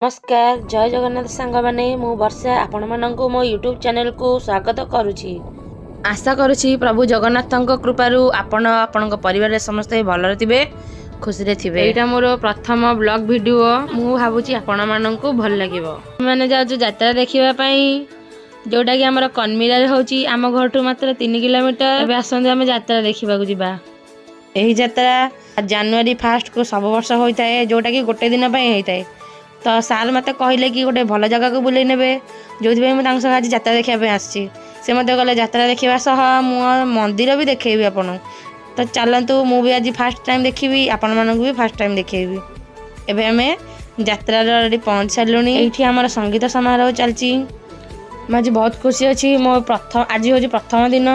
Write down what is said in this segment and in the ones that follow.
ନମସ୍କାର, ଜୟ ଜଗନ୍ନାଥ ସାଙ୍ଗମାନେ। ମୁଁ ବର୍ଷା, ଆପଣମାନଙ୍କୁ ମୋ ୟୁଟ୍ୟୁବ୍ ଚ୍ୟାନେଲକୁ ସ୍ୱାଗତ କରୁଛି। ଆଶା କରୁଛି ପ୍ରଭୁ ଜଗନ୍ନାଥଙ୍କ କୃପାରୁ ଆପଣ, ଆପଣଙ୍କ ପରିବାରରେ ସମସ୍ତେ ଭଲରେ ଥିବେ, ଖୁସିରେ ଥିବେ। ଏଇଟା ମୋର ପ୍ରଥମ ବ୍ଲଗ୍ ଭିଡ଼ିଓ। ମୁଁ ଭାବୁଛି ଆପଣମାନଙ୍କୁ ଭଲ ଲାଗିବ। ମାନେ ଯାଉଛୁ ଯାତ୍ରା ଦେଖିବା ପାଇଁ, ଯେଉଁଟାକି ଆମର କନ୍ମିରାରେ ହେଉଛି, ଆମ ଘରଠୁ ମାତ୍ର 3 କିଲୋମିଟର। ଏବେ ଆସନ୍ତୁ, ଆମେ ଯାତ୍ରା ଦେଖିବାକୁ ଯିବା। ଏହି ଯାତ୍ରା ଜାନୁଆରୀ 1କୁ ସବୁ ବର୍ଷ ହୋଇଥାଏ, ଯେଉଁଟାକି ଗୋଟେ ଦିନ ପାଇଁ ହେଇଥାଏ। ତ ସାର୍ ମୋତେ କହିଲେ କି ଗୋଟେ ଭଲ ଜାଗାକୁ ବୁଲେଇ ନେବେ, ଯେଉଁଥିପାଇଁ ମୁଁ ତାଙ୍କ ସହ ଆଜି ଯାତ୍ରା ଦେଖିବା ପାଇଁ ଆସିଛି। ସେ ମୋତେ କହିଲେ, ଯାତ୍ରା ଦେଖିବା ସହ ମୁଁ ମନ୍ଦିର ବି ଦେଖେଇବି ଆପଣଙ୍କୁ। ତ ଚାଲନ୍ତୁ, ମୁଁ ବି ଆଜି ଫାର୍ଷ୍ଟ ଟାଇମ୍ ଦେଖିବି, ଆପଣମାନଙ୍କୁ ବି ଫାର୍ଷ୍ଟ ଟାଇମ୍ ଦେଖେଇବି। ଏବେ ଆମେ ଯାତ୍ରାର ଏଠି ପହଞ୍ଚି ସାରିଲୁଣି। ଏଇଠି ଆମର ସଙ୍ଗୀତ ସମାରୋହ ଚାଲିଛି। ମୁଁ ଆଜି ବହୁତ ଖୁସି ଅଛି। ମୋ ପ୍ରଥମ, ଆଜି ହେଉଛି ପ୍ରଥମ ଦିନ,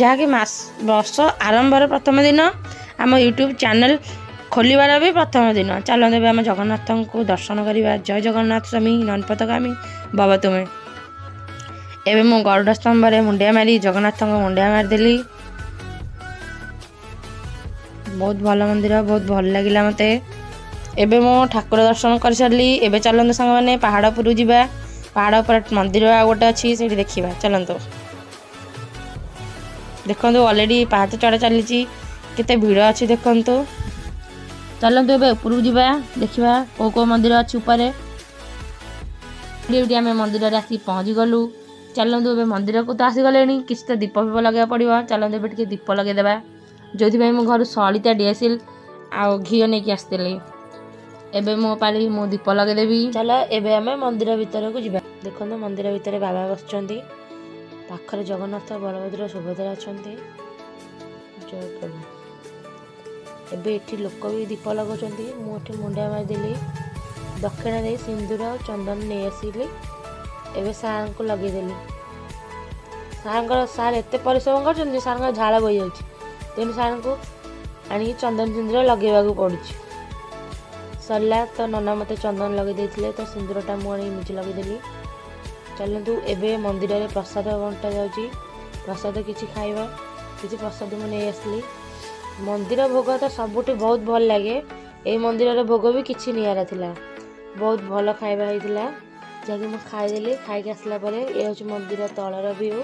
ଯାହାକି ମାସ ବର୍ଷ ଆରମ୍ଭର ପ୍ରଥମ ଦିନ, ଆମ ୟୁଟ୍ୟୁବ୍ ଚ୍ୟାନେଲ୍ ଖୋଲିବାର ବି ପ୍ରଥମ ଦିନ। ଚାଲନ୍ତୁ, ଏବେ ଆମେ ଜଗନ୍ନାଥଙ୍କୁ ଦର୍ଶନ କରିବା। ଜୟ ଜଗନ୍ନାଥ ସ୍ୱାମୀ, ନୟନପଥଗାମୀ ଭବ ତୁମେ। ଏବେ ମୁଁ ଗରୁଡ଼ ସ୍ତମ୍ଭରେ ମୁଣ୍ଡିଆ ମାରି, ଜଗନ୍ନାଥଙ୍କ ମୁଣ୍ଡିଆ ମାରିଦେଲି। ବହୁତ ଭଲ ମନ୍ଦିର, ବହୁତ ଭଲ ଲାଗିଲା ମୋତେ। ଏବେ ମୁଁ ଠାକୁର ଦର୍ଶନ କରିସାରିଲି। ଏବେ ଚାଲନ୍ତୁ ସାଙ୍ଗମାନେ, ପାହାଡ଼ ଉପରକୁ ଯିବା। ପାହାଡ଼ ଉପରେ ମନ୍ଦିର ଆଉ ଗୋଟେ ଅଛି, ସେଇଠି ଦେଖିବା। ଚାଲନ୍ତୁ। ଦେଖନ୍ତୁ, ଅଲରେଡ଼ି ପାହାଚ ଚଢ଼ା ଚାଲିଛି। କେତେ ଭିଡ଼ ଅଛି ଦେଖନ୍ତୁ। ଚାଲନ୍ତୁ, ଏବେ ଉପରକୁ ଯିବା, ଦେଖିବା କେଉଁ କେଉଁ ମନ୍ଦିର ଅଛି ଉପରେ। ଏଇଠି ଆମେ ମନ୍ଦିରରେ ଆସିକି ପହଞ୍ଚିଗଲୁ। ଚାଲନ୍ତୁ, ଏବେ ମନ୍ଦିରକୁ ତ ଆସିଗଲେଣି, କିଛି ତ ଦୀପ ଫିପ ଲଗେଇବାକୁ ପଡ଼ିବ। ଚାଲନ୍ତୁ, ଏବେ ଟିକେ ଦୀପ ଲଗେଇଦେବା, ଯେଉଁଥିପାଇଁ ମୁଁ ଘରୁ ସଳିତା, ଡିଆସିଲ୍ ଆଉ ଘିଅ ନେଇକି ଆସିଥିଲି। ଏବେ ମୋ ପାଳି, ମୁଁ ଦୀପ ଲଗେଇଦେବି। ଚାଲ, ଏବେ ଆମେ ମନ୍ଦିର ଭିତରକୁ ଯିବା। ଦେଖନ୍ତୁ, ମନ୍ଦିର ଭିତରେ ବାବା ବସିଛନ୍ତି, ପାଖରେ ଜଗନ୍ନାଥ, ବଳଭଦ୍ର, ସୁଭଦ୍ରା ଅଛନ୍ତି। ଜୟ ପ୍ରଭୁ। ଏବେ ଏଠି ଲୋକ ବି ଦୀପ ଲଗାଉଛନ୍ତି। ମୁଁ ଏଠି ମୁଣ୍ଡିଆ ମାରିଦେଲି, ଦକ୍ଷିଣା ଦେଇ ସିନ୍ଦୁର ଆଉ ଚନ୍ଦନ ନେଇ ଆସିଲି। ଏବେ ସାର୍ଙ୍କୁ ଲଗେଇଦେଲି। ସାର୍ଙ୍କର, ସାର୍ ଏତେ ପରିଶ୍ରମ କରୁଛନ୍ତି ଯେ ସାର୍ଙ୍କର ଝାଳ ବୋହିଯାଉଛି। ତେଣୁ ସାର୍ଙ୍କୁ ଆଣିକି ଚନ୍ଦନ ସିନ୍ଦୁର ଲଗେଇବାକୁ ପଡ଼ୁଛି। ସରିଲା ତ, ନନା ମୋତେ ଚନ୍ଦନ ଲଗେଇ ଦେଇଥିଲେ, ତ ସିନ୍ଦୁରଟା ମୁଁ ଆଣିକି ନିଜେ ଲଗେଇଦେଲି। ଚାଲନ୍ତୁ, ଏବେ ମନ୍ଦିରରେ ପ୍ରସାଦ ବଣ୍ଟା ଯାଉଛି। ପ୍ରସାଦ କିଛି ଖାଇବା। କିଛି ପ୍ରସାଦ ମୁଁ ନେଇ ଆସିଲି। ମନ୍ଦିର ଭୋଗ ତ ସବୁଠି ବହୁତ ଭଲ ଲାଗେ। ଏଇ ମନ୍ଦିରର ଭୋଗ ବି କିଛି ନିଆରା ଥିଲା। ବହୁତ ଭଲ ଖାଇବା ହେଇଥିଲା, ଯାହାକି ମୁଁ ଖାଇଦେଲି। ଖାଇକି ଆସିଲା ପରେ ଏ ହେଉଛି ମନ୍ଦିର ତଳର ଭିଉ,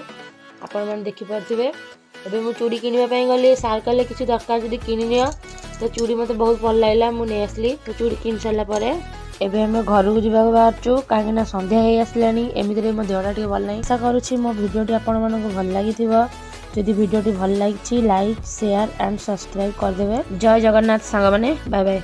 ଆପଣମାନେ ଦେଖିପାରୁଥିବେ। ଏବେ ମୁଁ ଚୁଡ଼ି କିଣିବା ପାଇଁ ଗଲି। ସାର୍ କହିଲେ, କିଛି ଦରକାର ଯଦି କିଣି ନିଅ। ତ ଚୁଡ଼ି ମୋତେ ବହୁତ ଭଲ ଲାଗିଲା, ମୁଁ ନେଇ ଆସିଲି। ତ ଚୁଡ଼ି କିଣି ସାରିଲା ପରେ ଏବେ ଆମେ ଘରକୁ ଯିବାକୁ ବାହାରୁଛୁ, କାହିଁକିନା ସନ୍ଧ୍ୟା ହେଇ ଆସିଲାଣି। ଏମିତିରେ ମୋ ଦେହଟା ଟିକେ ଭଲ ନାହିଁ। ଆଶା କରୁଛି ମୋ ଭିଡ଼ିଓଟି ଆପଣମାନଙ୍କୁ ଭଲ ଲାଗିଥିବ। ଯଦି ଭିଡ଼ିଓଟି ଭଲ ଲାଗିଛି, ଲାଇକ୍, ସେୟାର ଆଣ୍ଡ ସବସ୍କ୍ରାଇବ୍ କରିଦେବେ। ଜୟ ଜଗନ୍ନାଥ ସାଙ୍ଗମାନେ, ବାଏ ବାଏ।